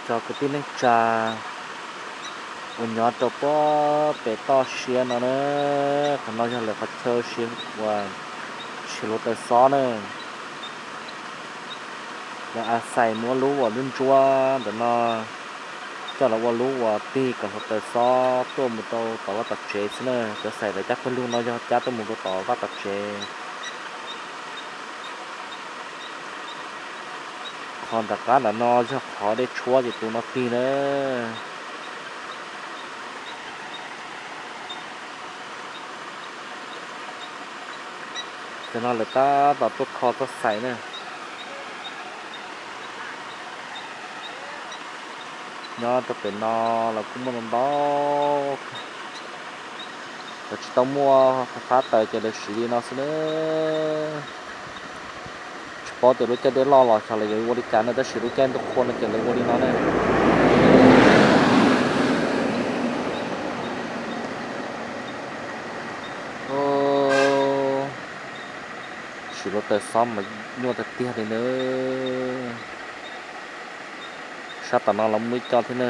Tsoom kwv tij neej tsa uas nyob rau puag pem toj siab no na, qhov no yog lawv qhov chaw siv uas siv hluav taws xob na. Lawv a xais muab lub uas lub ntsuab ntawm no coj los ua lub uas tig kom hluav taws xob tuaj mus rau tom vaj tom tsev xwb na. Cov xais lawv cab pawg lug no yog cab tuaj mus rau tom vaj tom tsev. Qhov nram qab nram no yog qhov dej tshuab ces tus no tig na. Cov no lawv tab tom tuaj kho txoj xais na. Nyob rau pem no los kuj muaj ntau ntau, lawv tsis tau muaj fab taws ces lawv siv li no xwb na. Tsis paub tias lub caij dej loj los xyov lawv yuav ua li cas na, tab sis lub caij ntuj qhua no ces lawv ua li no na. Siv hluav taws xob mas nyuaj tiag tiag li na. Sab tom no los muaj ib co thiab na.